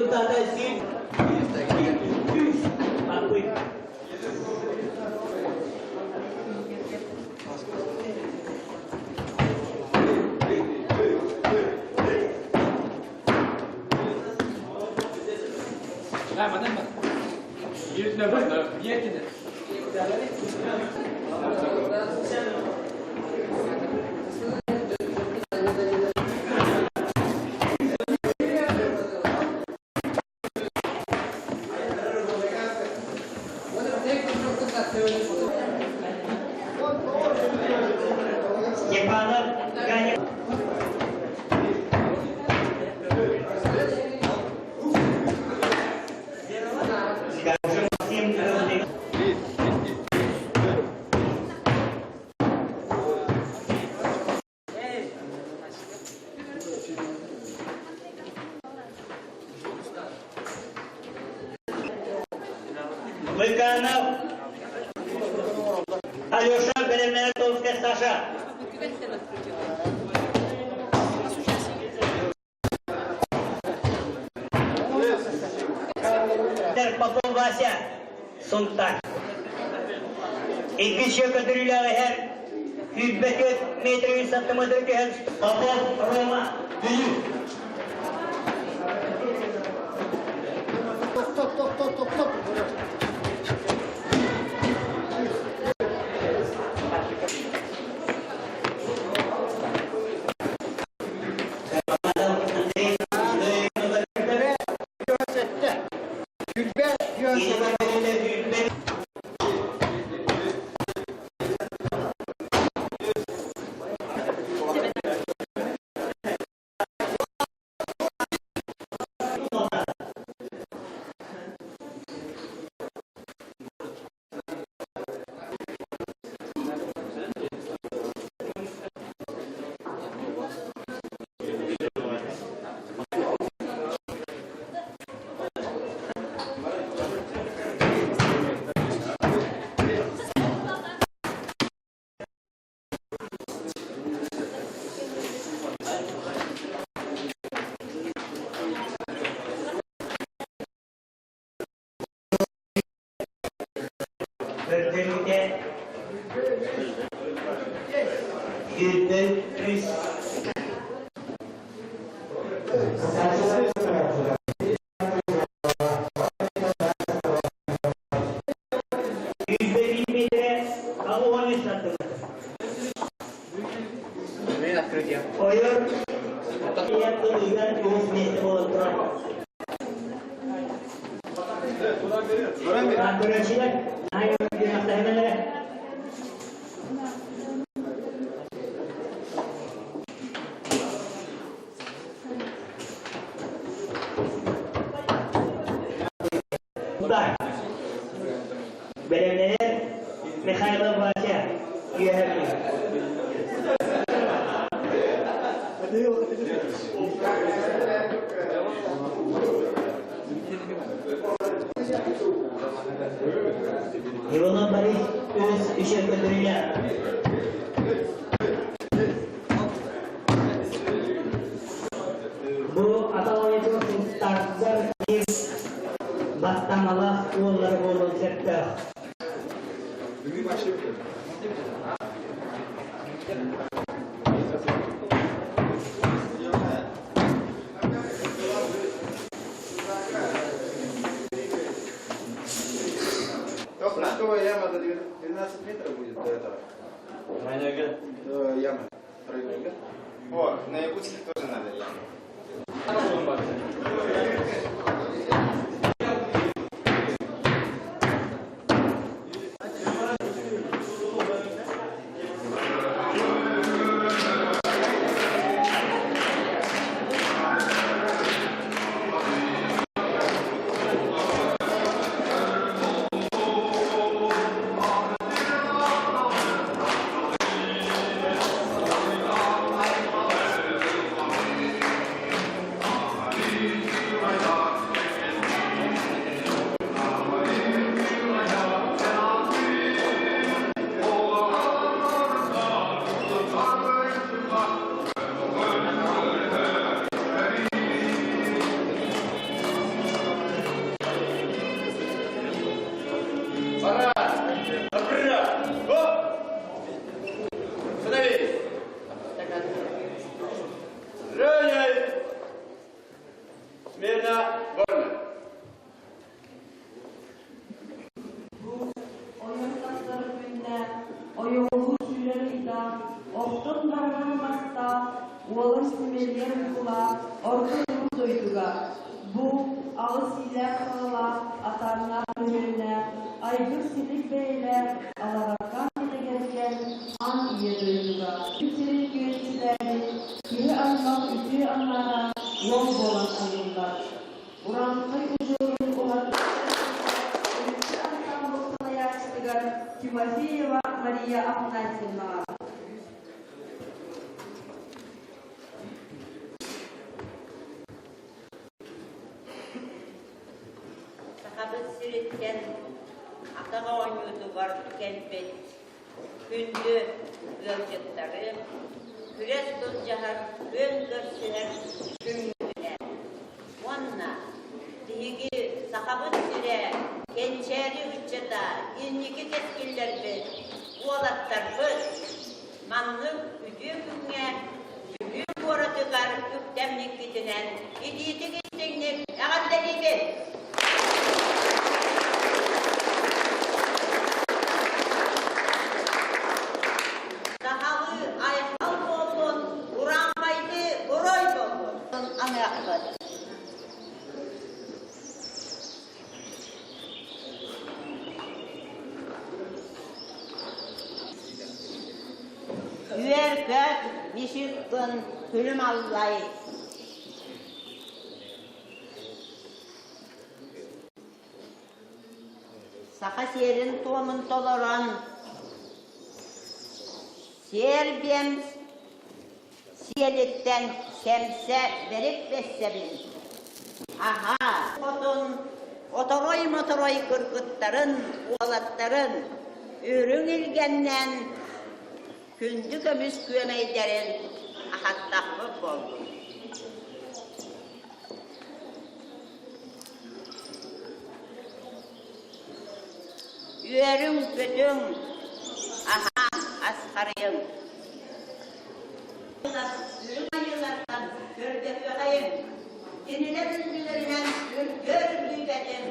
Результата 7 Отбой. Степанов Ганя. Лыканов Алеша бэлэмнэнэ Томская Саша. Попов Вася Сунтар. Иккис көтөрүүлээх иһэр 104 метр сантиметр түһэн Попов Рома Бүлүү. Стоп, стоп, стоп, стоп, стоп. Көрдөрүүтэ 103. 101 метрэ 63 сантиметр. Ойор ыйан үс миэстэ буолан турар. Көрөөччүлэр, наһаа Бэлэмнэнэр Михайлов Вася үөһэ Иванов Борис үс үчер көтүрүлэ. Бу аталайытын сунтаардар биир баттамалаах уоллара буолуон сөптөөх. Прыжковая яма до 12 метров будет до этого. Тройной До ямы. Тройной О, на Якутске тоже надо яму. Смирно, вольно! Бу ойон тахсар күннээх, ойоҕолуу сүүрэр ыйдаах, охтон барҕан мастаах, уолан симэлийэр уйгулаах орто туруу дойдуга, бу аҕыс иилээх-саҕалаах, атааннаах мөһүөннээх, айгыр-силик бэйэлээх, алабаркаан кэтэгэргэн аан ийэ дойдуга күн сирин күөччүлээбит киһи аймах үтүө аҥаара уол буолан айыллар. Урааҥхай удьуорун уһатыыта Үрүччэ ансаамбыл салайааччытыгар Тимофеева Мария Афанасьевнаҕа. Сахабыт сириттэн атах оонньуутугар кэлбит күндү ыалдьыттары күрэс былдьаһар, күөн көрсүһэр күммүтүнэн уонна биһиги Сахабыт сирэ кэнчээри ыччата инники кэскиллэрбит, уолаттарбыт маннык үтүө күҥҥэ Бүлүү куоратыгар үктэммиккитинэн итиитик истиҥник эҕэрдэлиибит! Сахалыы айхал буоллун, урааҥхайдыы урой буоллун! Аныахпыт. Үөр-көт, мичик гын, күлүм аллай. Саха сиэрин-туомун толорон, сиэр-биэм сиэлиттэн сэмсэ бэрик бэссэбин. Аһаа, хотун, оторой-моторой кыргыттарын, уолаттарын үрүҥ илгэннэн күндү көмүс күөмэйдэрин аһаттахпыт буоллун. Үөрүҥ-көтүҥ, аһааҥ, асхарыйыҥ. Үрүҥ айыылартан көрдөһүөхэйиҥ, кинилэр үрдүлэринэн үргүөр үрдүүтэтин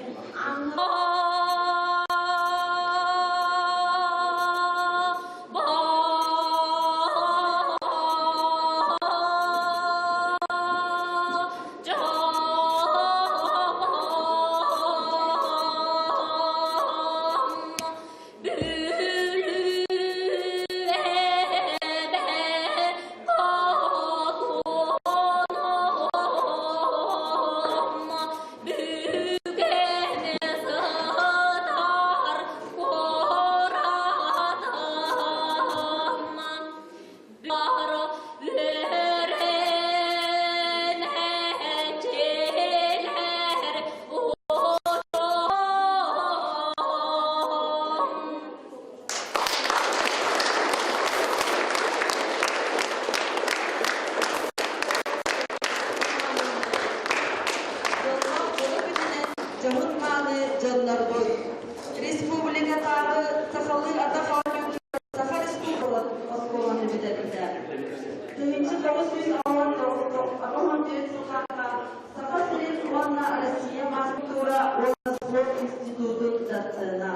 Дьоһун-мааны дьоннорбут республикатааҕы сахалыы атах оонньуутун Саха Республикатын оскуоланы бүтэрбитэ. 1994 сыллаахха Саха сирин уонна Россия маастара уонна спорт институтун доцена.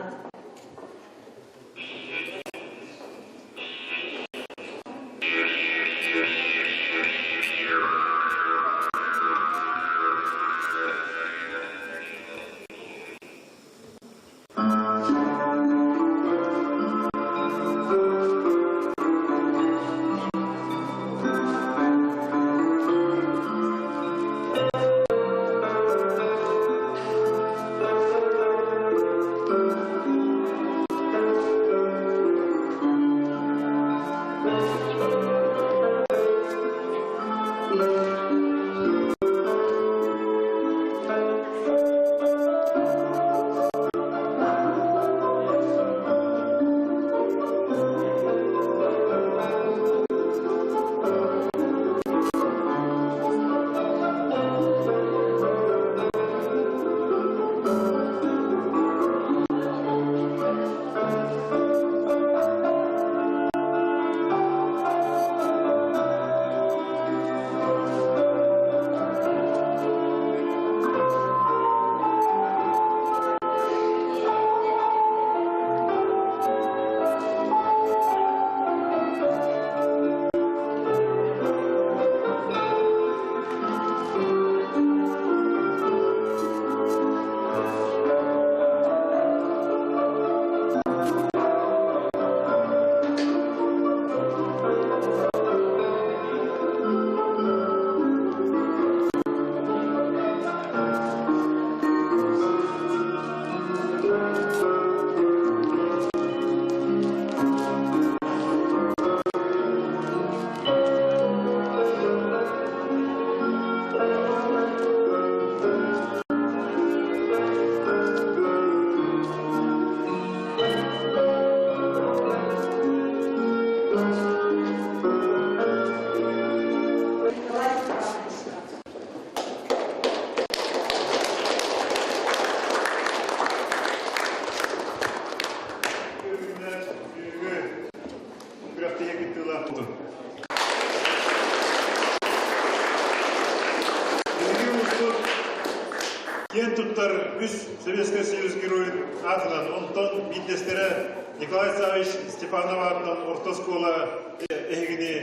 Киэн туттар үс Советскай Союз Геройун аатынан, онтон биирдэстэрэ Николай Саввич Степанов аатынан орто оскуола эһигини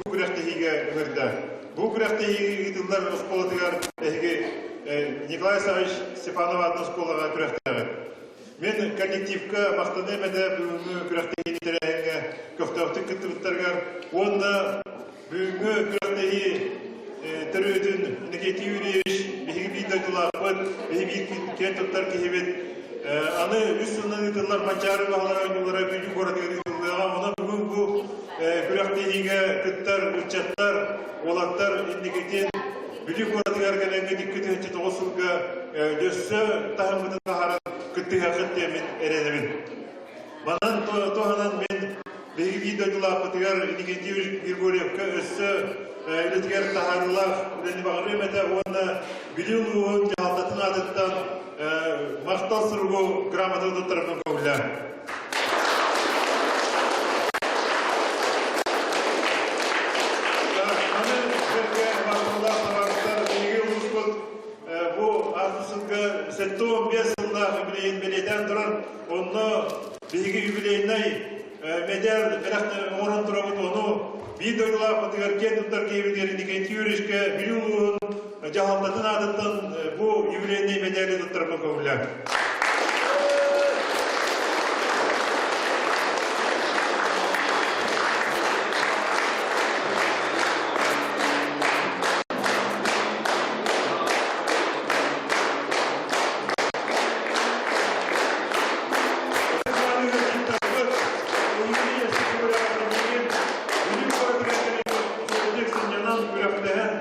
бу күрэхтэһиигэ ыҥырда. Бу күрэхтэһии ыытыллар оскуолатыгар эһиги Николай Саввич Степанов аатынан оскуолаҕа күрэхтэһэҕит. Мин коллективка махтаныам этэ бүгүҥҥү күрэхтэһиини тэрээһиҥҥэ көхтөөхтүк кыттыбыттарыгар уонна бүгүҥҥү күрэхтэһии төрүөтүн Иннокентий Юрьевич биһиги биир дойдулаахпыт, биһиги биир киэн туттар киһибит. Аны үс сылынан ыытыллар Манчаары баһылар оонньуулара Бүлүү куоратыгар ыытыллыаҕа. Онон бүгүн бу күрэхтэһиигэ кыттар ыччаттар, уолаттар инникитин Бүлүү куоратыгар кэлэҥҥит 2009 сылга өссө таһыммытын таһааран кыттыһыаххыт диэммин эрэнэбин. Манан туһанан мин биһиги биир дойдулаахпытыгар Никитий Григорьевка өссө үлэтигэр таһаарыылаах үлэни баҕарыам этэ уонна Бүлүү улууһун дьаһалтатын аатыттан махтал суругу грамотаны туттарарбын көҥүллээн. Аны сэргэ махталлаах табаарыстар биһиги улууспут бу ааспыт сылга 75 сыллаах юбилейын бэлиэтээн туран, онно биһиги юбилейнай медаль бэлэх оҥорон турабыт. Ону биир дойдулаахпытыгар киэн туттар киһибитигэр Никитий Юрьевичка Бүлүү улууһун дьаһалтатын аатыттан бу юбилейнай медали туттарарбын көҥүллээн.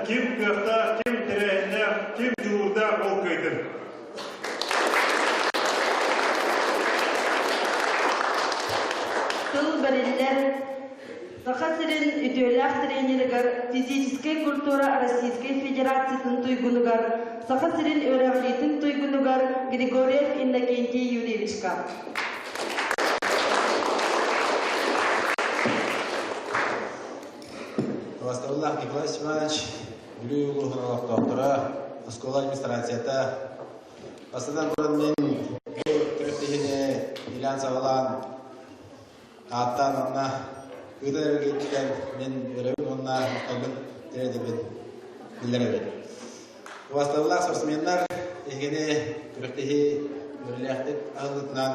Ким кыахтаах, ким тэрээһиннээх, ким дьулуурдаах ол кыайдын. Тыл бэриллэр Саха сирин үтүөлээх тренеригэр физическэй культура Российской Федерациятын туйгунугар, Саха сирин үөрэҕириитин туйгунугар Григорьев Иннокентий Юрьевичка. Убастабыллаах Николай Степанович, Бүлүү улууһун олохтоохторо, оскуола администрацията, бастатан туран мин бу күрэхтэһиини Ильян саҕалаан ааттаан уонна ыытар эргиттэн мин үөрэбин уонна махталбын тириэрдэбин, биллэрэбин. Убастабыллаах спортсменнар, эһигини күрэхтэһии үөрүүлээхтик аһыллытынан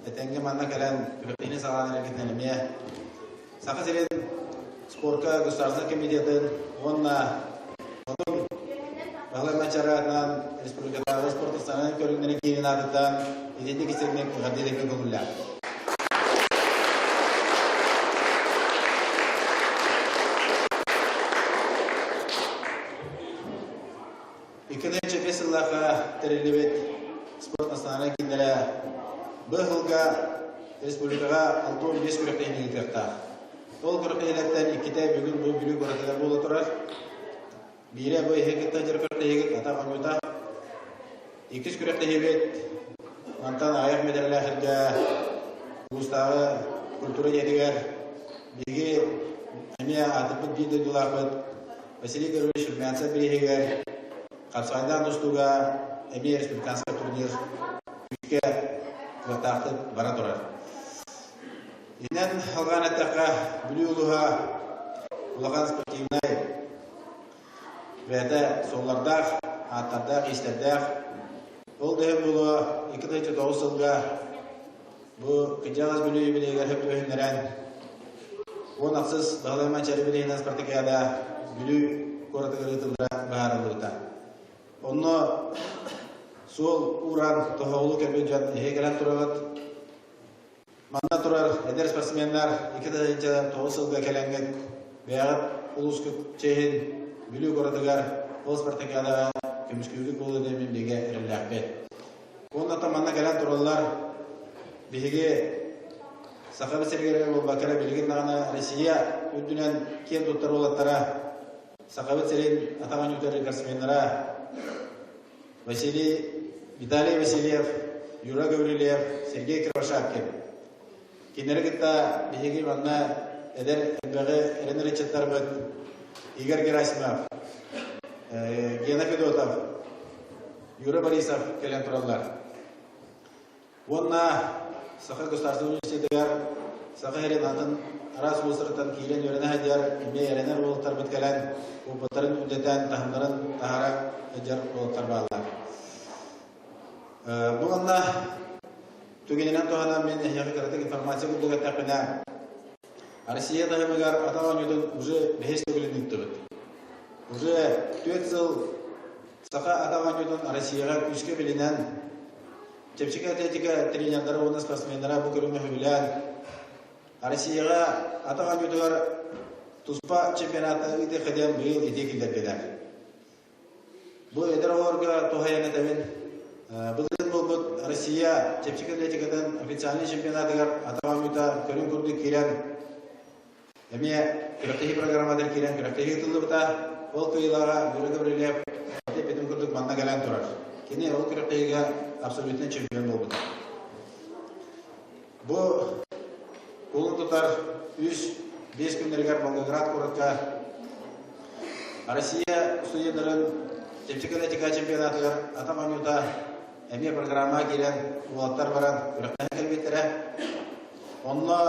этэҥҥэ манна кэлэн күрэхтэһиини саҕалаан эрэргитинэн эмиэ Саха сирин спорка государственнай комитетын уонна онон Баһылай Манчараатынан республикатааҕы спорт национальнай көрүҥнэрин киинин аатыттан итинник истиҥник эҕэрдэлэргэ көҥүллээх. Икки бес сыллаахха тэриллибит спорт национальнай кииннэрэ бу сылга республикаҕа 65 күрэхтэһиини ыытыахтаах. Ол күрэхтэһиилэртэн иккитэ бүгүн бу Бүлүү куоратыгар буола турар. Биирэ бу эһиги кытта дьар күрэхтэһиигит атах оонньуута. Иккис күрэхтэһиибит мантан аҕыйах миэтэрэлээх улуустааҕы культура дьиэтигэр биһиги эмиэ аатырбыт биир дойдулаахпыт Василий Григорьевич Румянцев бирииһигэр хапсаҕайдаан тустууга эмиэ республиканскай турнир күүскэ кыахтаахтык бара турар. Инэн алҕаан эттэххэ, Бүлүү улууһа улахан спортивнай бэйэтэ суоллардаах, ааттардаах, иистэрдээх. Ол да иһин буолуо 2009 сылга Бу кырдьаҕас Бүлүү юбилейыгар сөп түбэһиннэрэн 16 Баһылай Манчаары юбилейынан спартакиада Бүлүү куоратыгар ыытыллара быһаарыллыбыта. Онно суол ууран тоһоҕолуу кэлбит дьон эһиги кэлэн тураҕыт. Манна турар эдэр спортсменнар 2009 сылга кэлэҥҥит бэйэҕит улуускут чиэһин Бүлүү куоратыгар ол спартакиадаҕа көмүскүүргүт буолуо диэн мин бигэ эрэллээхпин. Уонна манна кэлэн тураллар биһиги Саха сиригэр буолбакка эрэ билигин даҕаны Россия үрдүнэн киэн туттар уолаттара Сахабыт сирин атах оонньуутар рекордсменнара Василий Виталий Васильев, Юра Гаврильев, Сергей Кривошапкин. Кинилэри кытта биһиги манна эдэр элбэҕи эрэнэр ыччаттарбыт Игорь Герасимов, Гена Федотов, Юра Борисов кэлэн тураллар. Уонна Саха государственнай университетыгар Саха сирин атын араас улуустарыттан киирэн үөрэнэ сылдьар эмиэ эрэнэр уолаттарбыт кэлэн опыттарын үрдэтэн, таһымнарын таһаара сылдьар уолаттар бааллар. Бу манна түгэнинэн туһанан мин эһиэхэ кыратык информация курдук эттэхпинэ, Россия таһымыгар атах оонньуутун уже бэһис төгүлүн ыыттыбыт. Уже түөрт сыл саха атах оонньуутун Россияҕа күүскэ билинэн, чэпчэки атлетика тренердара уонна спортсменнара бу көрүҥҥэ сөбүлээн, Россияҕа атах оонньуутугар туспа чемпионаты ыытыахха диэн быйыл этии киллэрдилэр. Бу эдэр оҕолорго туһайан этэбин. Былырыын буолбут Россия чэпчэки атлетикатын официальнай чемпионатыгар атах оонньуута көрүҥ курдук киирэн, эмиэ күрэхтэһии программатыгар киирэн күрэхтэһии ыытыллыбыта. Ол кыайыылааҕа Юрий Гаврильев эппитим курдук манна кэлэн турар. Кини ол күрэхтэһиигэ абсолютнай чемпион буолбута. Бу кулун тутар 3-5 күннэригэр Волгоград куоракка Россия студеннарын чэпчэки атлетика чемпионатыгар атах оонньуута эмиэ программаҕа киирэн уолаттар баран күрэхтэһэн кэлбиттэрэ. Онно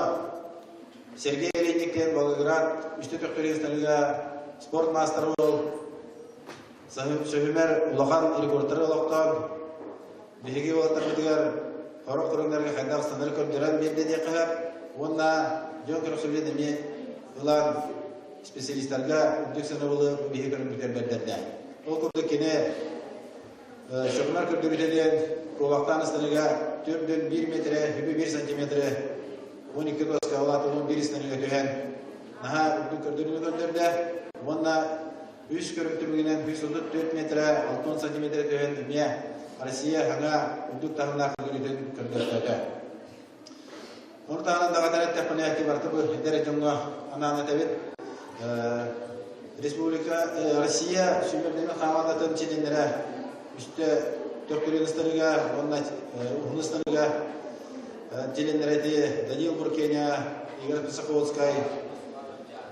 Сергей Олейник диэн Волгоград үстэ төхтөрүйүстарыга спорт маастара уол сөһүмэр улахан рекордтары олохтоон Биһиги уолаттарбытыгар сорох көрүҥнэргэ хайдах станары көрдөрөн биэрдэ диэххэ сөп уонна дьон көрөхсүбүтүн эмиэ ылан специалистарга үрдүк сыанабылы бу биһи көрүҥмүтүгэр бэрдэрдэ. Ол курдук кини сөҕүмэр көрдөрүүтэ диэн куобахтаан ыстаныыга 4,1 метрэ, 1 сантиметры 12 тоска улаатан 11 ыстаныыга түһэн наһаа үрдүк көрдөрүүнү көрдөрдө уонна Үс көрүҥ түмүгүнэн 134 метрэ 60 сантиметр түһэн эмиэ Россия саҥа үрдүк таһымнаах көрдөрүүтүн көрдөртөөтө. Ону таһынан даҕатан эттэхпинэ, ити барыта бу эдэр дьоҥҥо анаан этэбит. Республика Россия сүүмэрдэммит хамаандатын чилиэннэрэ үстэ төхтүрүн ыстарыга уонна уһун ыстарыга чилиэннэрэ ити Данил Буркеня, Игорь Писаховскай,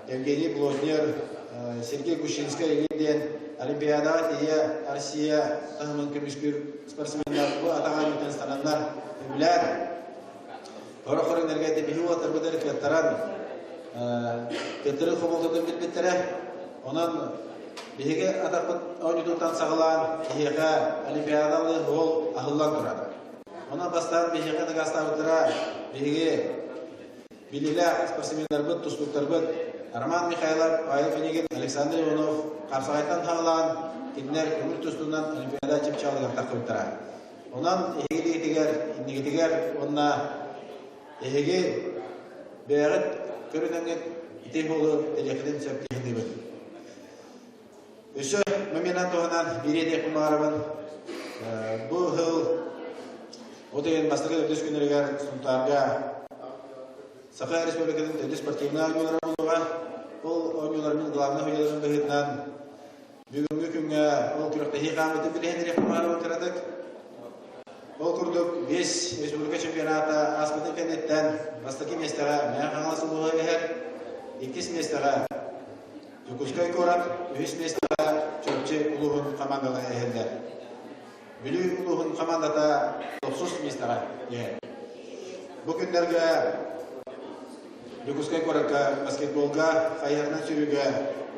Евгений Плотнер, Сергей Гущинскай игин диэн Олимпиадаҕа тиийэ Россия таһымын көмүскүүр спортсменнар бу атаҕа оонньуутун стананнар үбүлээн сорох көрүҥнэргэ ити уолаттарбытын кыаттаран кыттырыы хомолтотун билбиттэрэ. Онон биһиги атахпыт оонньуутуттан саҕалаан биһиэхэ Олимпиадалы суол аһыллан турар. Онон бастаан биһиэхэ дакаастаабыттара биһиги Биллиилээх спортсменнарбыт, тустууктарбыт Роман Михайлов, Павел Финигин, Александр Иванов хапсаҕайтан хаалаан, кинилэр көҥүл тустуунан Олимпиада чыпчаалыгар тахсыбыттара. Онон эһиги илиигитигэр, иннигитигэр уонна эһиги бэйэҕит көрүнэҥҥит ити суолу тэлиэххитин сөп дии саныыбын. Өссө моментан туһанан биири этиэхпин баҕарабын. Бу сыл от ыйын бастакы төрдүс күннэригэр Сунтаарга Саха Республикатын төрдүс спортивнай оонньуулара буолуоҕа. Ол оонньуулар мин главнай судьяларын быһыытынан бүгүҥҥү күҥҥэ ол күрэхтэһии хаамыытын билиһиннэриэхпин баҕарабын кыратык. Ол курдук биэс республика чемпионата ааспытын кэнниттэн бастакы миэстэҕэ Мэҥэ Хаҥалас улууһа иһэр, иккис миэстэҕэ Дьокуускай куорат үһүс миэстэҕэ Чурапчы улууһун хамаандалара иһэллэр. Бүлүү улууһун хамаандата тохсус миэстэҕэ иһэр. Бу күннэргэ Дьокуускай куоракка баскетболга, хайыһарынан сүүрүүгэ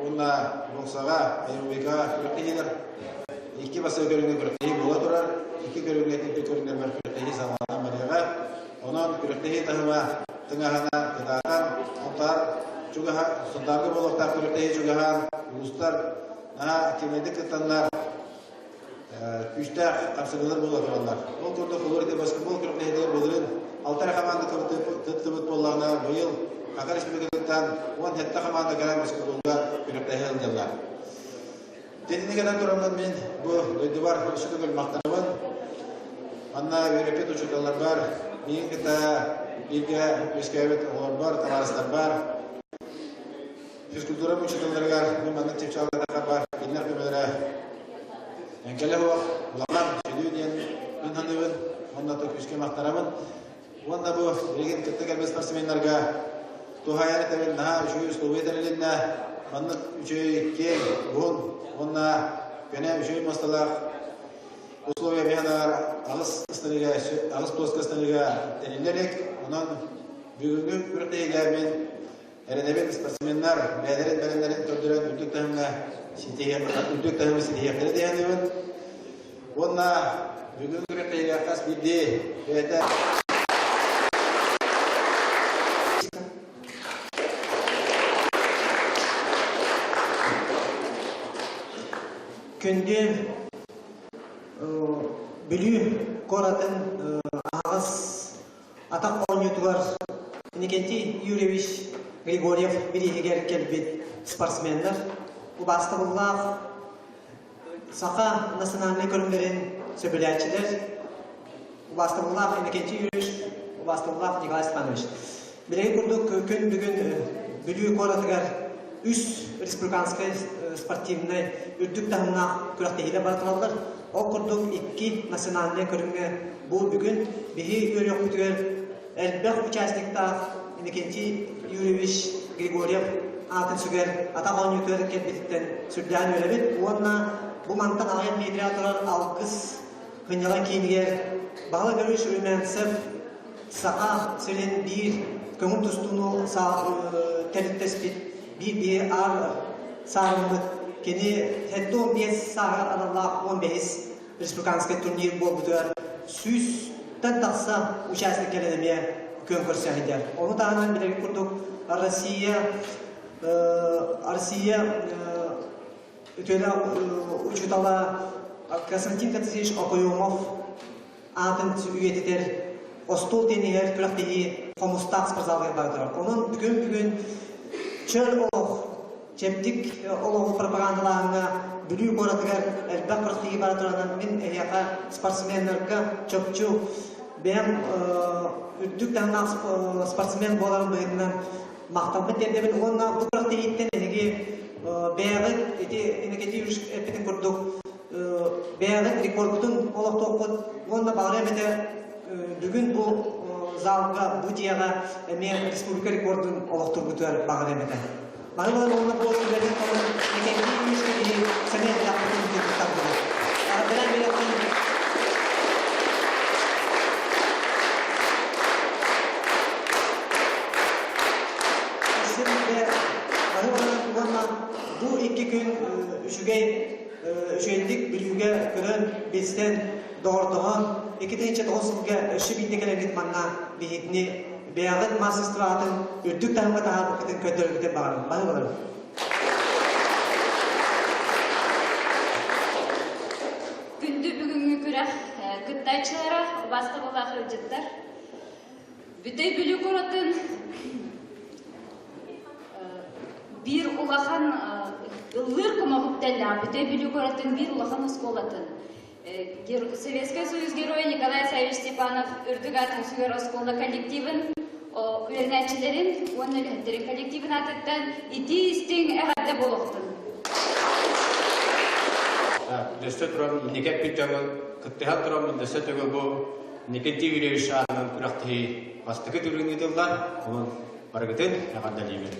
уонна боксаҕа, аэробикаҕа күрэхтэһиилэр икки бастакы көрүҥҥэ күрэхтэһии буола турар. Икки көрүҥҥэ икки көрүҥнэрбэр күрэхтэһии саҕаланан барыаҕа. Онон күрэхтэһии таһыма тыҥаһына кытаатан, Сунтаар чугаһа, Сунтаарга буолуохтаах күрэхтэһии чугаһаан, улуустар наһаа активнайдык кыттаннар, күүстээх хапсыһыылар буола тураллар. Ол курдук холобур ити баскетбол күрэхтэһиитигэр былырыын алта эрэ хамаанда кыттыбыт буоллаҕына, быйыл Саха Республикатыттан 17 хамаанда кэлэн баскетболга күрэхтэһэ сылдьаллар. Итинник гынан тураммын мин бу дойдубар өссө төгүл махтанабын. Манна үөрэппит учууталларбар, миигин кытта бииргэ үөскээбит оҕолорбор, табаарыстарбар, физкультура учууталларыгар мин маннык чыпчаалларбар кинилэр көмөлөрө эҥкэлэ суох, улахан, сүдү диэн мин саныыбын уонна күүскэ махтанабын. Уонна бу билигин кытта кэлбит спортсменнарга туһаайан этэбин наһаа үчүгэй условия тэрилиннэ. Маннык үчүгэй киэҥ, уһун уонна көнө үчүгэй муосталаах. условия бэһэнээр аҕыс ыстаныыга аҕыс туоска ыстаныыга тэриллэ илик. Онон бүгүҥҥү күрэхтэһиигэ мин эрэнэбин спортсменнар бэйэлэрин бэлэмнэрин көрдөрөн үрдүк таһымҥа үрдүк таһымы ситиһиэхтэрэ диэхтэрин. Уонна бүгүҥҥү күрэхтэһиигэ хас биирдии бэйэтэ Күндү Бүлүү куоратын аһаҕас атах оонньуутугар Иннокентий Юрьевич Григорьев бирииһигэр кэлбит спортсменнар убаастабыллаах саха национальнай көрүҥнэрин сөбүлээччилэр убаастабыллаах Иннокентий Юрьевич, убаастабыллаах Николай Степанович. Билигин курдук күн бүгүн Бүлүү куоратыгар үс республиканскай спортивнай үрдүк таһымнаах күрэхтэһиилэр бара тураллар. Ол курдук икки национальнай көрүҥҥэ бу бүгүн биһи үөрүөхпүтүгэр элбэх участниктаах Иннокентий Юрьевич Григорьев аатын сүгэр атах оонньуутугар кэлбититтэн сүрдээн үөрэбит уонна бу мантан аҕыйах миэтэрэ турар Алгыс сынньалаҥ киинигэр Баһылай Гаврильевич Румянцев Саха сирин биир көҥүл тустууну тэрилтэспит биир биһи аар саарыммыт кини 75 сааһыгар аналлаах 15 республиканскай турнир буолбутугар сүүстэн тахса участник кэлэн эмиэ күөн көрсө сылдьар. Ону таһынан билэргит курдук Россия Россия үтүөлээх учуутала Константин Константинович Окоемов аатын үйэтитэр остуол тенниһигэр күрэхтэһии хомустаах спортзалыгар бара турар. Онон бүгүн бүгүн чөл олох, чэбдик олоҕу пропагандалааһыҥҥа Бүлүү куоратыгар элбэх күрэхтэһии бара турарынан мин эһиэхэ спортсменнарга чопчу бэйэм үрдүк таһымнаах спортсмен буоларым быһыытынан махталбын тиэрдэбин уонна бу күрэхтэһииттэн эһиги бэйэҕит ити Иннокентий Юрьевич эппитин курдук бэйэҕит рекордгутун олохтуоххут уонна баҕарыам этэ бүгүн бу залга бу дьиэҕэ эмиэ республика рекордун олохтуургутугар баҕарыам этэ. Бары уонна бу үлэтин толору Иннокентий Юрьевичка киһи сэмэй элбэхпитин тардыбыт. Эҕэрдэлээн биэриэхпин уонна бу икки күн үчүгэй үчүгэйдик бүлүүгэ көрөн, билсэн, доҕордоһон, 2009 сылга өссө биирдэ кэлэргит манна биһигини бэйэҕит маастарыстыбаҕытын үрдүк таһымҥа таһаарбыккытын көрдөрөргүтүн баҕарабын. Бары баҕарабын. Күндү бүгүҥҥү күрэх кыттааччылара, убаастабыллаах ыалдьыттар. Бүтэй Бүлүү куоратын биир улахан ыллыыр кумаҕытталлаах Бүтэй Бүлүү куоратын биир улахан оскуолатын Советскай Союз Геройа Николай Савич Степанов үрдүк аатын сүгэр оскуола коллективын үөрэнээччилэрин уонна үлэһиттэрин коллективын аатыттан итии-истиҥ эҕэрдэ буолуохтун! Дөссө туран инники эппит дьоҥҥо кыттыһан туран дөссө төгүл бу Никитий Юрьевич аатынан күрэхтэһии бастакы төгүлүн ыытыллар. Онон барыгытын эҕэрдэлиибин.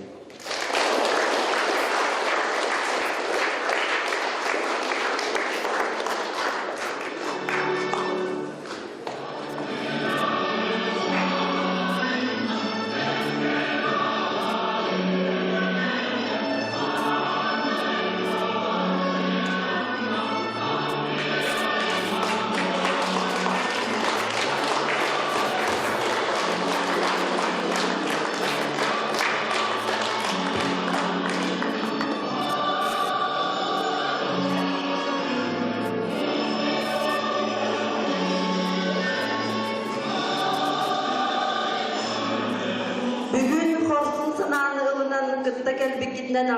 Бүгүн хорсун санааны ылынан кытта кэлбиккитинэн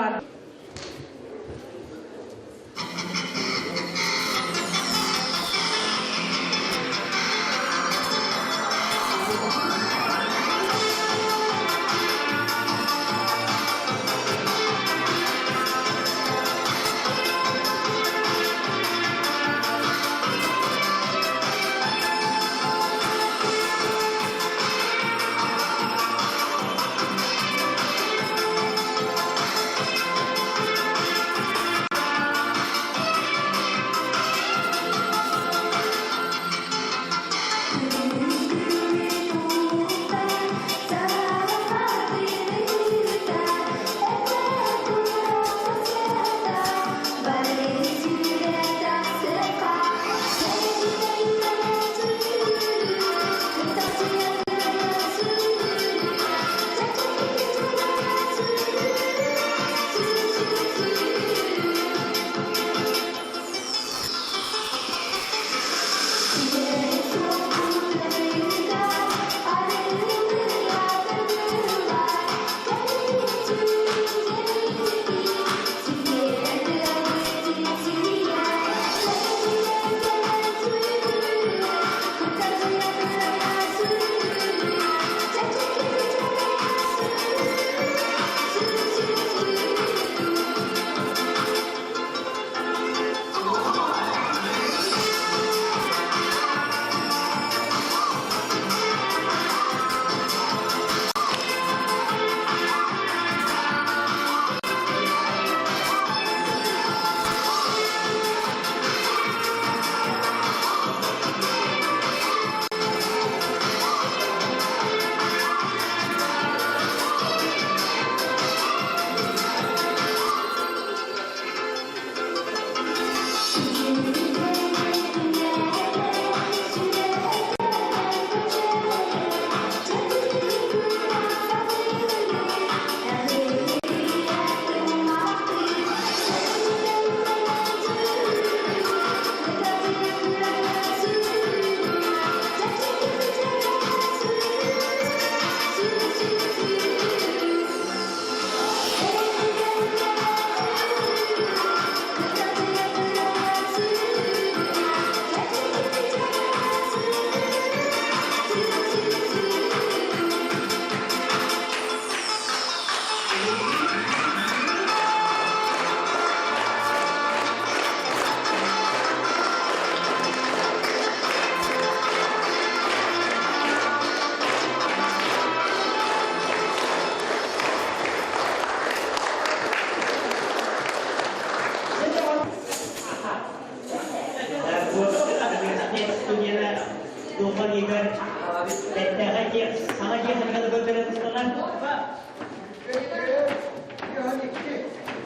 Бэртээхэй дьиэ, саҥа дьиэ ханна көрдөрөн ыстанар.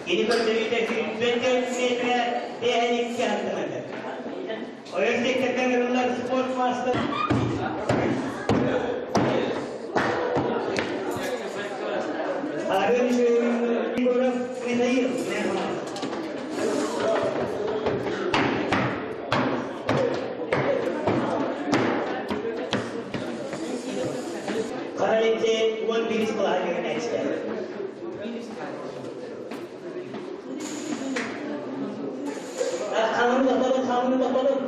Кини көрдөрүүтэ 104 метрэ 52 сантиметр. Ойор секторга ыҥырыллар спорт маастар Арын Егоров Михаил Хара лицей 11 кылааһы үөрэнээччилэр. Хамын тохтолун, хамын тохтолун.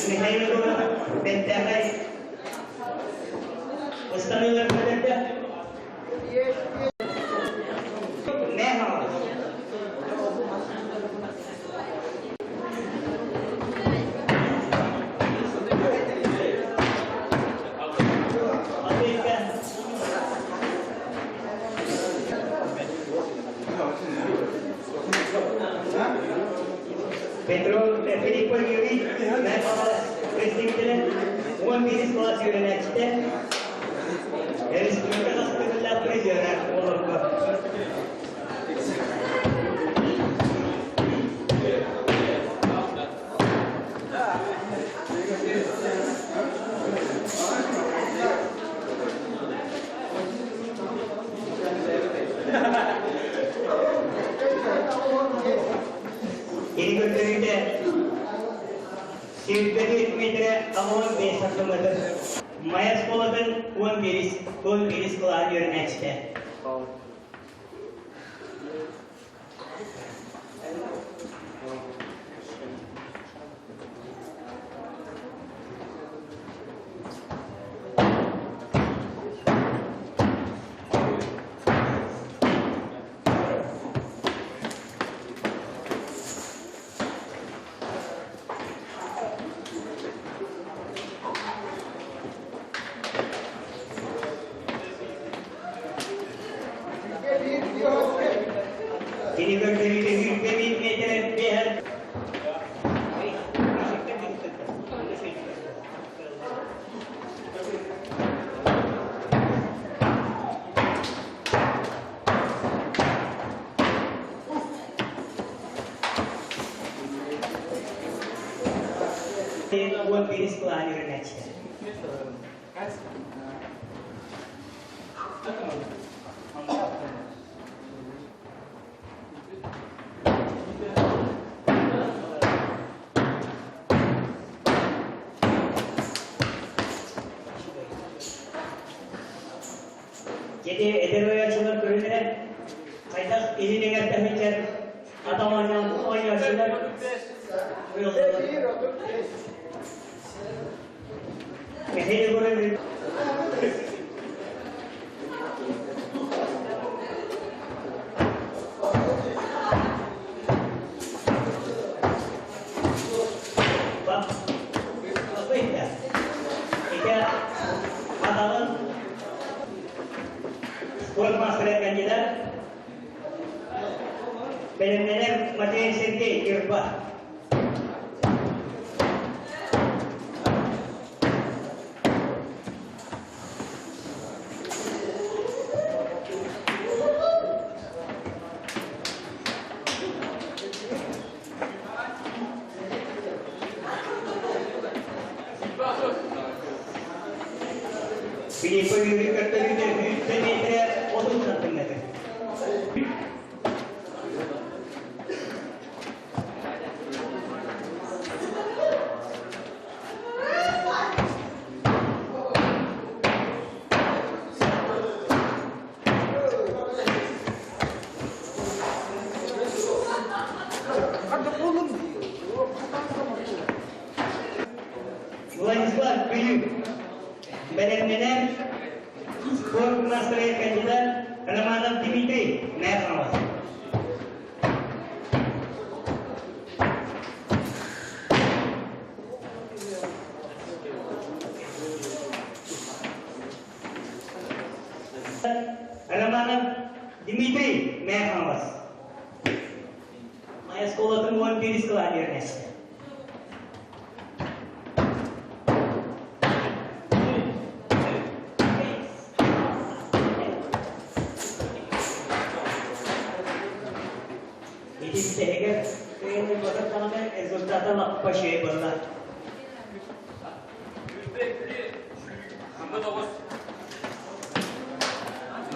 Михаил Егоров бэртээхэй ыстаныылар көрдөрдө. Петров Филипп Юрьевич, представителя, 11 класс үөрэнээччитэ, республика хастыгыллаах призера олорго. Кини көрдөрүүтэ сүүрбэ метрэ 65 сантиметр. Майа оскуолатын 11 кылааһын үөрэнээччитэ. Кини көрдөрүүтэ 101 метр биэһэр. Уон биирис кылааһын үөрэнээччитэ. Дьэти эдэр ойооччулар көрүнэрэ хайдах илин эҥэрдэ сылдьар атах оонньоон оонньооччулар Михаил Егорович Спорт мастера кандидат Бэлэмнэнэр Матвей Сергей Кирба. Филиппа Юрий көрдөрүүтэ 100 метрэ 30 сантиметр. Владислав Бүлүү бэлэмнэнэн спорт мастера кандидат. Иккис кылаан үөрэнээччитэ. Ити бүтэһигэр кыайан ылбатах даҕаны результата лаппа үчүгэй буолла.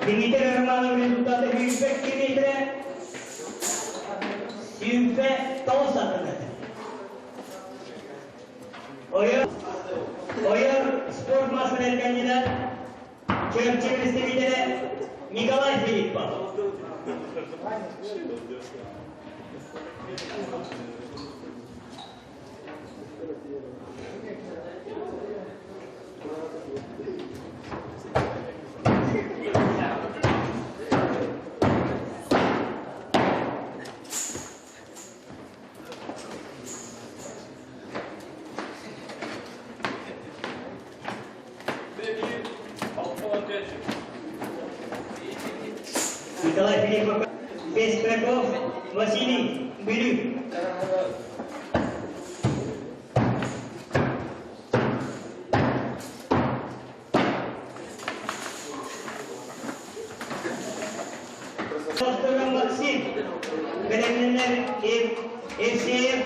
Дмитрий Романов результата 102 метрэ 109 сантиметр. Ойор, ойор спорт маастарын кандидат Чурапчы представителэ Николай Филиппов. Николай Филиппов, Пестряков, Василий Бүлүү. Максим, бэлэмнэнэр Евсеев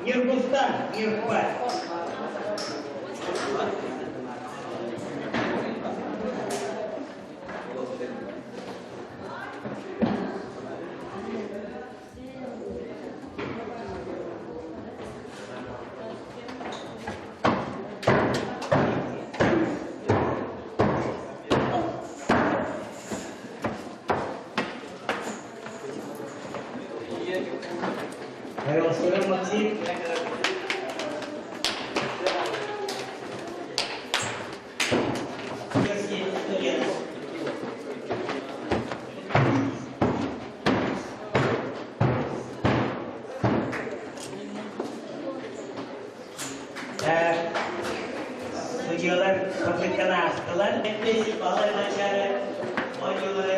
Ньургустан Ньурба. Мирослав Максим. Судьялар попытканы аастылар. Балай начары ойнулары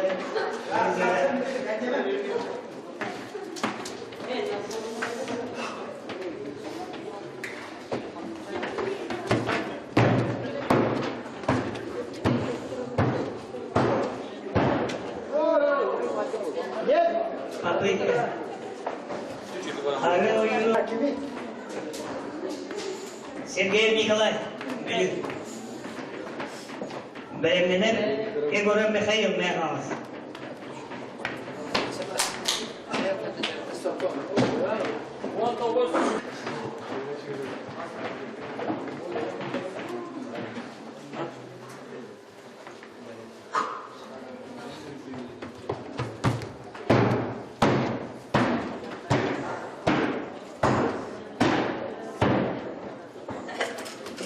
Попытка. Ары ойуну Сергей Николай Бүлүү. Бэлэмнэнэр Егоров Михаил Михайлов.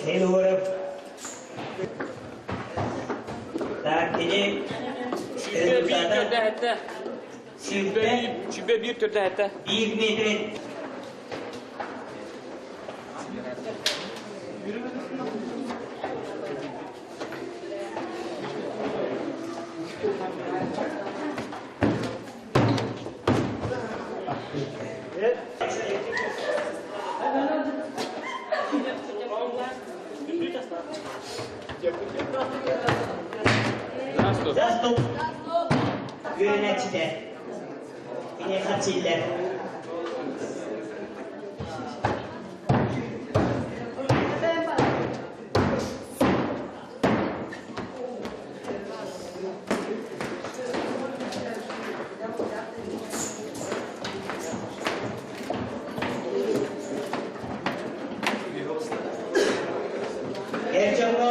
Егоров. Так, кини результата Сүүрбэ биир төрдө этэ. Биир метр. Заступ. Үөрэнээччитэ. Киниэхэ силлэр. Эр дьоҥҥо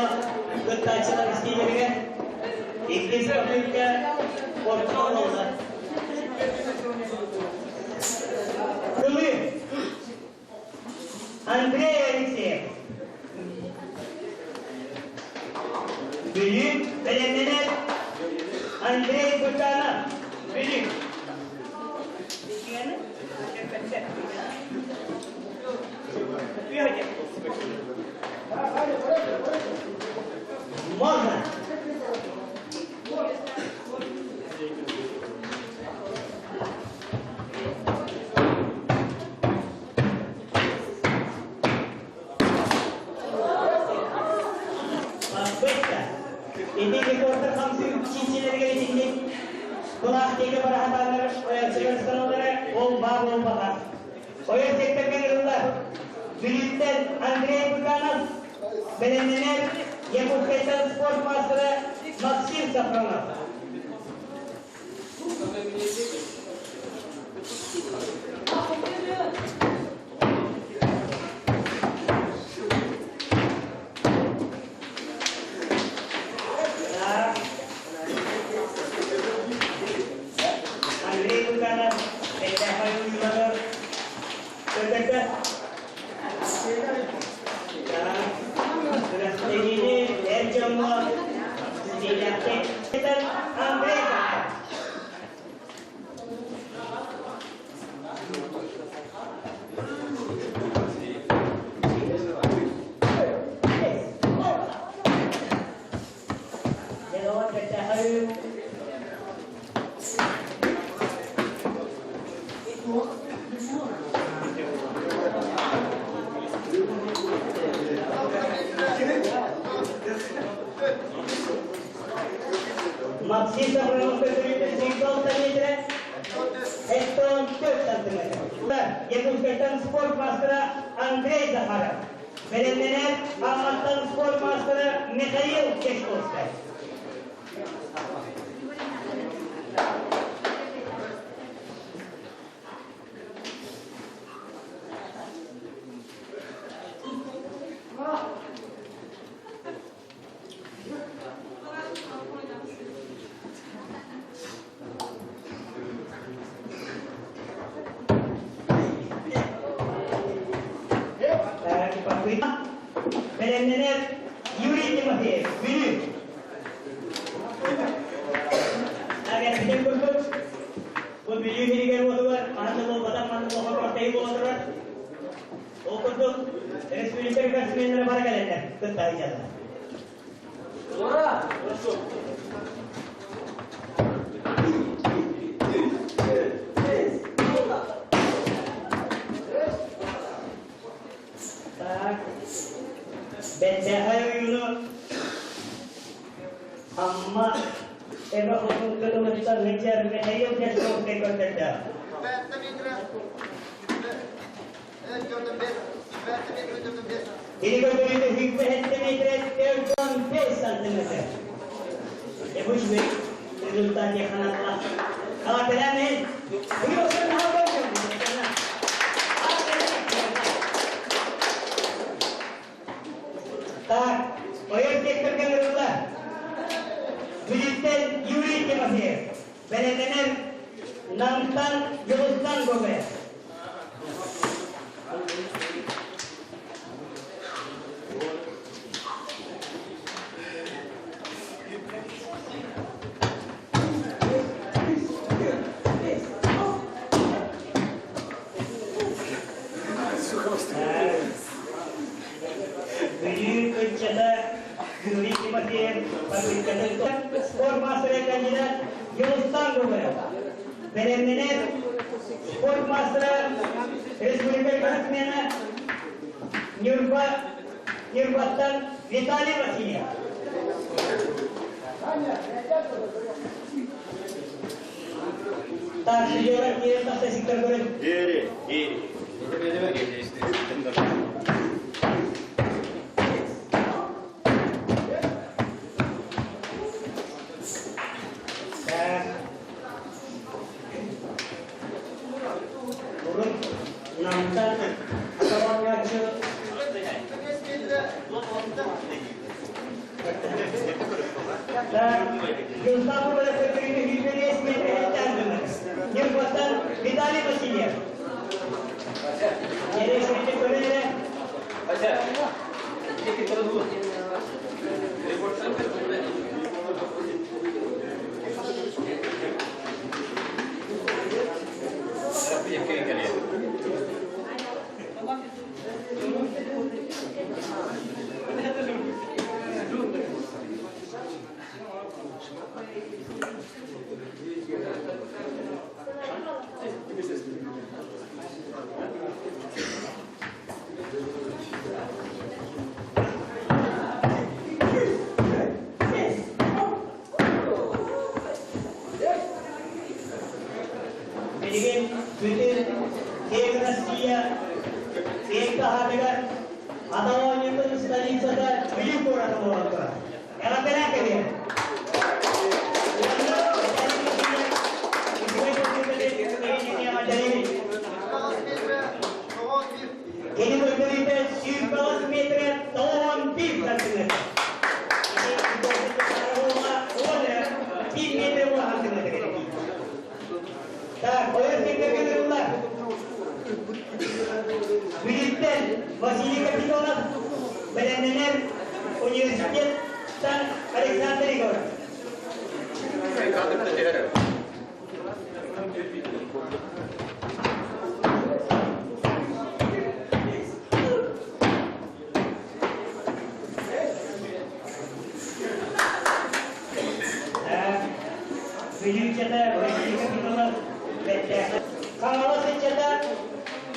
кыттааччылар истиилэригэр иккис попытка орто оҥоһуллар. Кылы Андрей Алексеев. Бүлүү бэлэмнэнэр Андрей Бутанов. Бүлүү. Можно. Ыраах диэки бара сатааннар ойооччулар ыстаналлара ол баа буолбатах. Ойор секторга ырыллар. Бүлүүттэн Андрей Быканов, бэлэмнэнэр Якутскайтан спорт маастара Максим Сафронов. Андрей Луканов, Эйтэхай уйуланар, Өтөтө. Күрэхтэһиини эр дьоҥҥо ситиилээхтик Андрей Максим Сафронов көтөрүүтэ 86 метрэ, 74 сантиметр. Якутскайтан спорт маастара Андрей Захаров. Бэлэмнэнэр Амматтан спорт маастара Михаил Чешковскай. Бэлэмнэнэр Юрий Тимофеев, Бүлүү. Агентин курдук, бу Бүлүү сиригэр уотугар хаһан да буолбатах маннык оҕолор тэйи буола турар. Ол курдук, республика рекордсменнара бара кэлэллэр, кытта сылдьаллар. Ура! Так, бэртээхэй ойууну Амма Эбэ Хотун кытылыттан сылдьар Михаил Дьячковскай көрдөрдө. Кини көрдөрүүтэ 107 метр 45 сантиметр. Эбушный результат ханатла. Алакаламен. Так, ойор секторга ырылла. Бүлүүттэн Юрий Тимофеев. Бэлэмнэнэр Намтан Дьулустан Гоголев. Бүлүү ыччата Юрий Тимофеев попыткатын спорт маастара кандидат Дьулустан Гоголев. Бэлэмнэнэр спорт маастара республика спортсмена Ньурба Ньурбаттан Виталий Васильев. Так, судьялар киирэн тахса сиктэр көрөн. Диэри, диэри. Так. Урут Намтан атабаҥҥааччы Виталий Васильев. таһаарыгар Атаҕа оонньуутун столицата Бүлүү куората буолан турар. Эҕэрдэлээх кэлиэ! Кини көрдөрүүтэ 108 метрэ 91 сантиметр. Биир метр улахан сантиметр. Так, ойор сирдэргэ ырыллар. Бүлүүттэн Василий Капитонов бэлэмнэнэр университеттан Александр Егоров. Бүлүүчэтэ Василий Капитонов Хаҥалас ыччата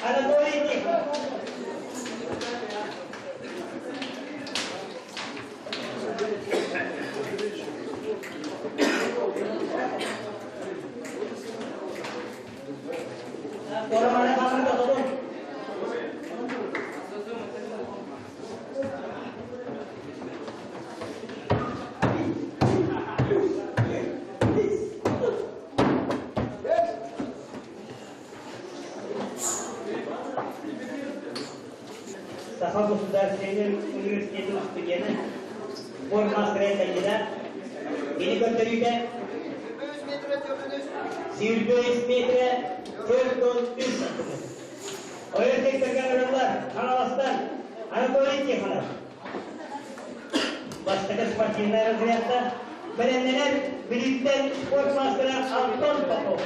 Анатолий Тихонов. Романа Хамрыга Тобун. Саха государственный университетин студена, спорт мастера кандидат, кини көрдөрүүтэ 23 метрэ 43 сантиметр. Ойор секторга ырыллар Хаҥаластан Анатолий Тихонов. Бастакы спортивнай разрядта бэлэмнэнэр Бүлүүттэн спорт мастера Антон Попов.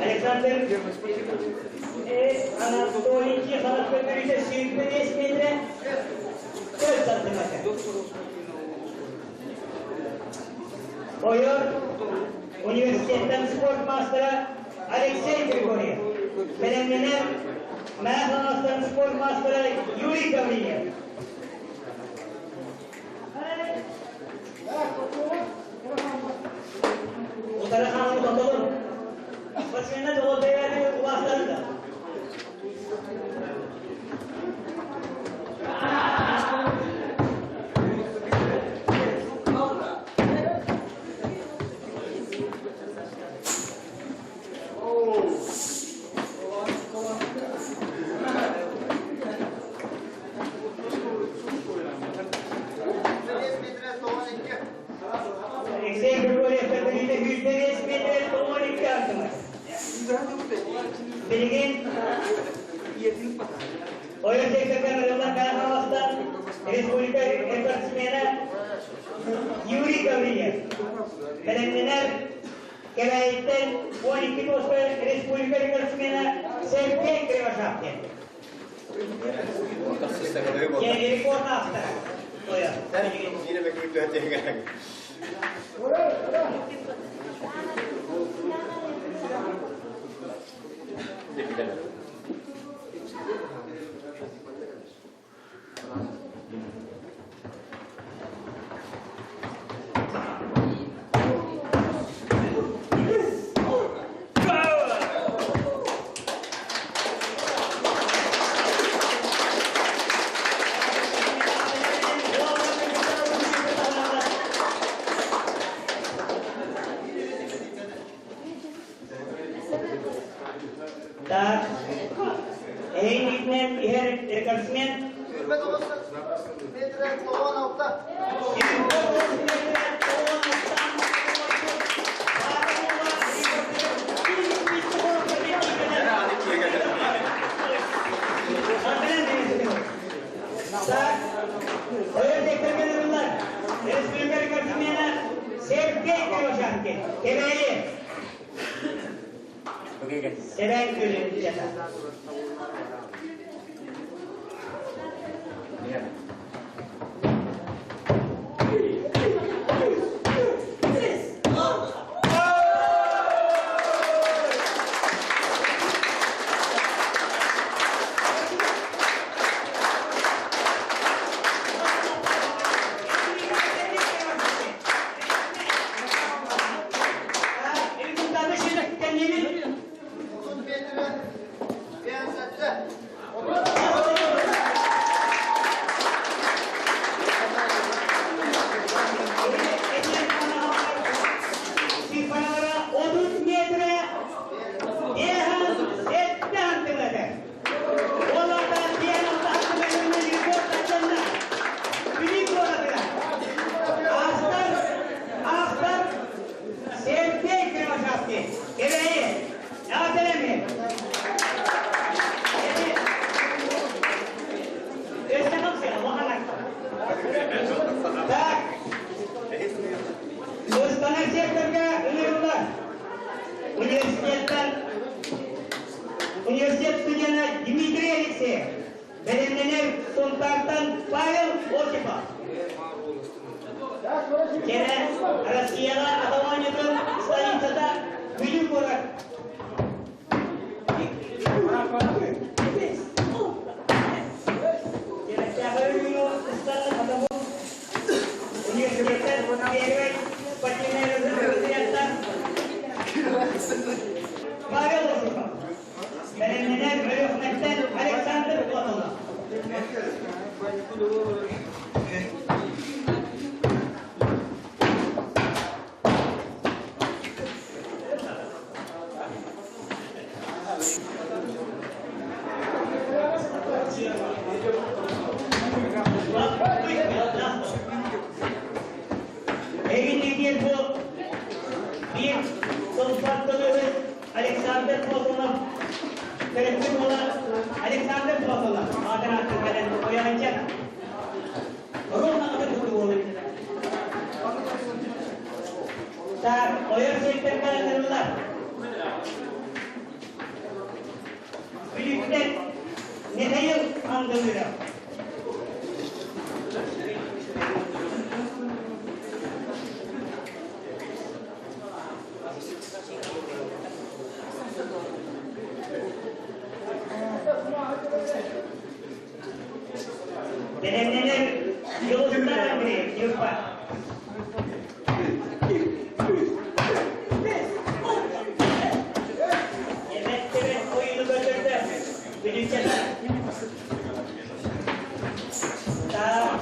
Александр Анатолий Тихонов көрдөрүүтэ 25 метрэ 4 сантиметр. Ойор университеттан спорт мастера Алексей Григорьев. Бэлэмнэнэр Мэхаластан спорт мастера Юрий Гаврилев. Утары хаалыы тотобун. Спортсменнар тоҕо бэйэлэрин улааттарда. Алексей Григорьев көрдөрүүтэ 105 метр 92 артымар. Билигин Ойор секторга ырыллар Хаҥаластан республика рекордсмена Юрий Гаврильев. Бэлэмнэнэр Кэбээйиттэн 12 тоска республика рекордсмена Сергей Кривошапкин. Рекорд автора. Так, эйигинэн иһэр рекордсмен Так, Республика рекордсмена Сергей Кривошапкин. Кэбээйи. Сэбээн күлүн ыччата. бэлэмниибит. Цифралара 30 метрэ Ехан сэтте сантиметр. Ол аата диэн сантиметрынан рекорд таттанна. Бүлүү куоратыгар. Астар, автор Сергей Кривошапкин. Кэбээйи. Эҕэрдэлэми. Так. Ыстанар секторга ыҥырыллар. Университеттан университет студена Дмитрий Алексеев, бэлэмнэнэр Сунтаартан Павел Осипов. Кэрэ Россияҕа атамаанньытын столицата Бүлүү куорат. Университеттан первый спортивный разрядтан Павел Осипов. Бэлэмнэнэр Өлүөхүмэттэн Александр Платонов. Эһигинниир бу биир сылтан төлөбүт Александр Платонов төрөппүт уола Александр Платонов аатын ааттан кэлэн ойоҕунча Ровно аты курдук уол эбит. Так, ойор сиртэн кэлэн Бүлүүттэн Михаил Андылыров. Бэлэмнэнэр Дьулустан Андрей Ньурба. Эбэт-тэбэт ойууну көрдөрдө. Бүлүүчэтэ. Так.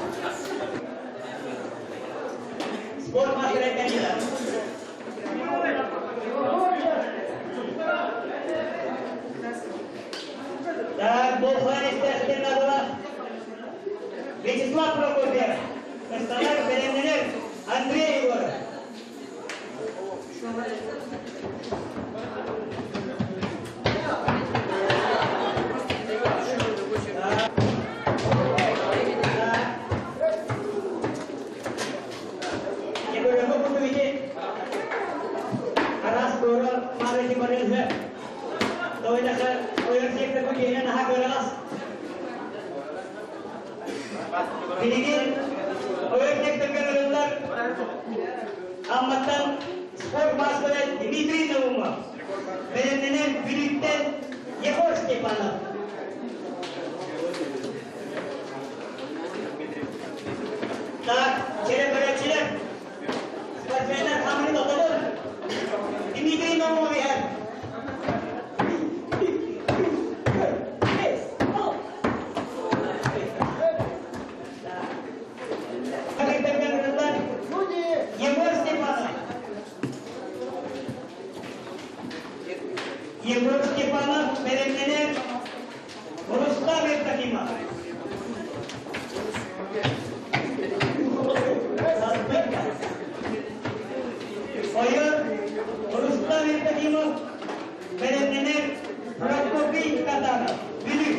Спорт мастера кандидат. Так, Болхан истэхтин надала. Вячеслав Прокопьев, Кыстанар бэлэмнэнэр Андрей Егоров. Егоровы курдук араас туора маары барыһы Тойнаха ойор сектор бу киһинэн аха көрөҕөс. Билигин ойор секторга ырыллар Амматтан спорт маастара Дмитрий Наумов, бэлэмнэнэр Бүлүүттэн Егор Степанов. Так, чэрэ көрөөччүлэр, спортсменнар хамырын отобун. Дмитрий Наумов иһэр. Егор Степанов. Егор Степанов бэлэмнэнэр Рустам Евдокимов. Ойор Рустам Евдокимов бэлэмнэнэр Прокопий Катанов. Бүлүү.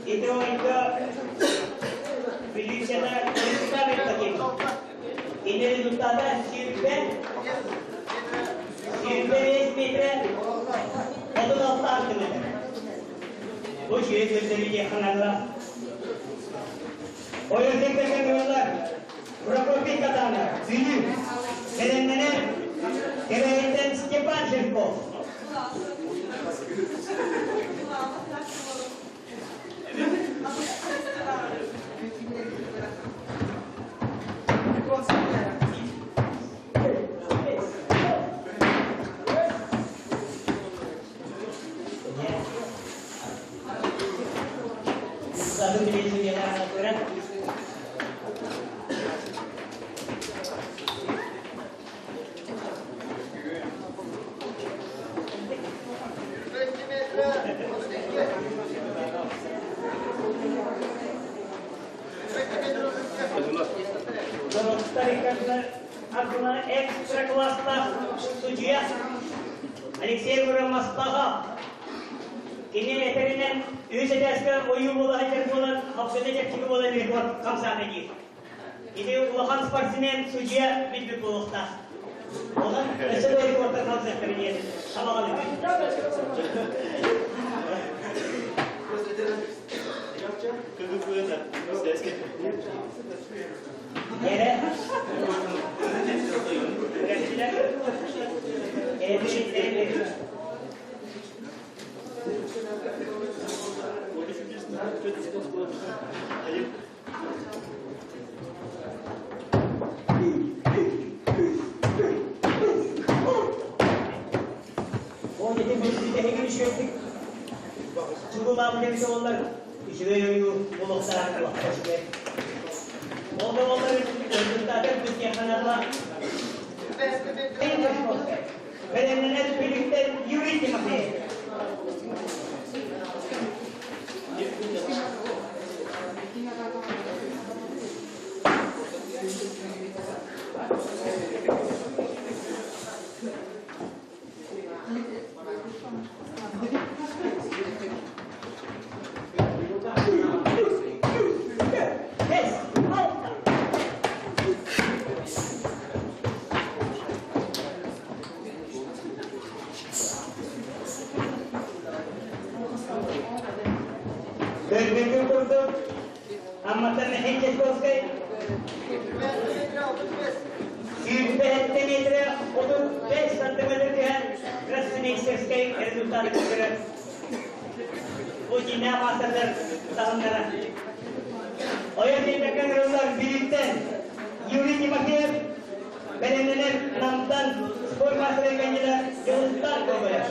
Ити ойго Бүлүүчэҕэ Рустам Евдокимов. Кини результата 25 метрэ 36 сантиметр. Бу үчүгэй көрдөрүү диэххэ наадалаах. Ойор секторга Прокопий Катанов, Бүлүү, бэлэмнэнэр Кэбээйиттэн Степан Жирков. Садым билиэн Экстра-класстаах судьуйа Алексей Муромастаха кини этэринэн үс этээскэ ойуу буола сылдьар буолан хапсыта чэпчэки буолан рекорд хамсаата диир. Ити улахан спортсмен судьуйа билбит буолуохтаах. Онон өссө да рекордтар хамсыахтара диэн сабаҕалыыбын. Эрэ. Ол ити бүтэһигин үчүгэйдик чугулаабыт эбит оллар үчүгэй ойуу олохтоох олохто үчүгэй. Ол да оллар результатын күтүөххэ наада. Бэлэмнэнэр биликтэн Юрий Тимофеев. Көрбүккүн курдук, Амматтан Михаил Чайковскай 27 метрэ 35 сантиметр түһэн Красноармейскай результаты көрдөрөр. Бу дьиҥнээх маастардар таһымнара. Ойон биэрбэккэ ыҥырыллар Бүлүүттэн Юрий Тимофеев бэлэмнэнэр Намтан спорт маастарын кандидат Дьулустан Гоголев.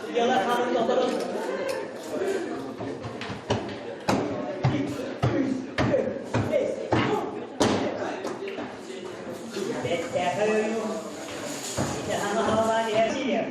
Судьялар хаһан тоторун Бэттээхэй ойуу ити хаҥа хаалаан иһэр сириэр.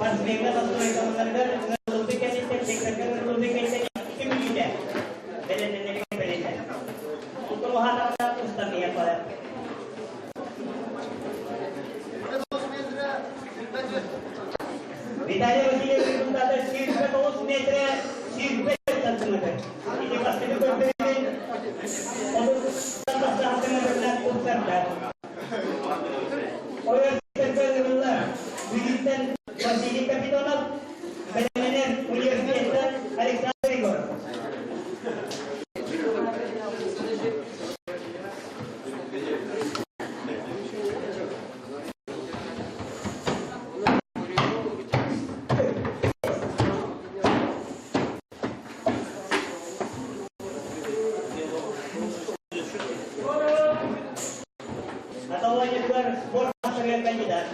Спортсмеҥҥа настройкаларыгар ыҥырыллыбыт кэнниттэн секторга ыҥырыллыбыт кэнниттэн икки мүнүүтэ бэлэмнэнэригэр бэриллэр. Онтон уһаатаҕына устан иһэр барар. Виталий Васильевич результата 109 метрэ 105 сантиметр. Ити бастакы көрдөрүүнүн 30 сантиметрынан тупсарда. Ойор ыҥырыллар. Бүлүүттэн Василий Капитонов, бэлэмнэнэр университеттан Александр Егоров. Каталонияҕа спорт маастарыгар кандидат.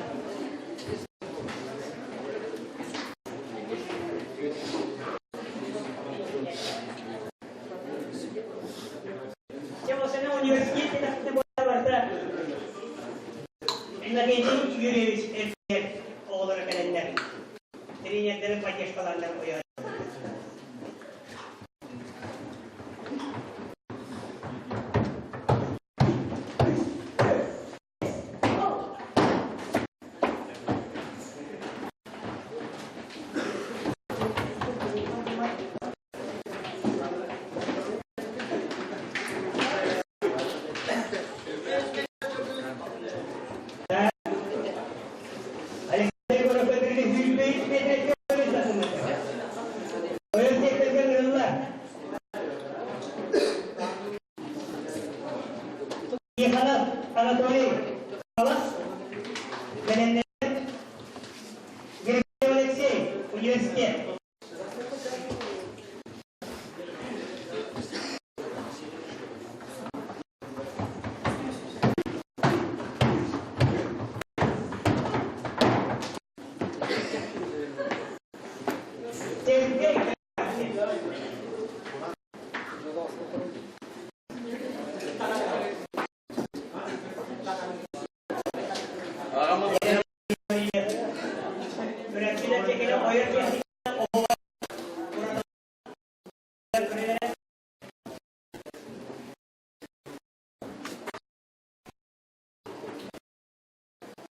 кэлэннэр тренердэрин поддержкаларынан ойоон. Алексей Егоров Тихонов Анатолий Халас, Бэлэмнэр Григорьев Алексей, университет. Сергей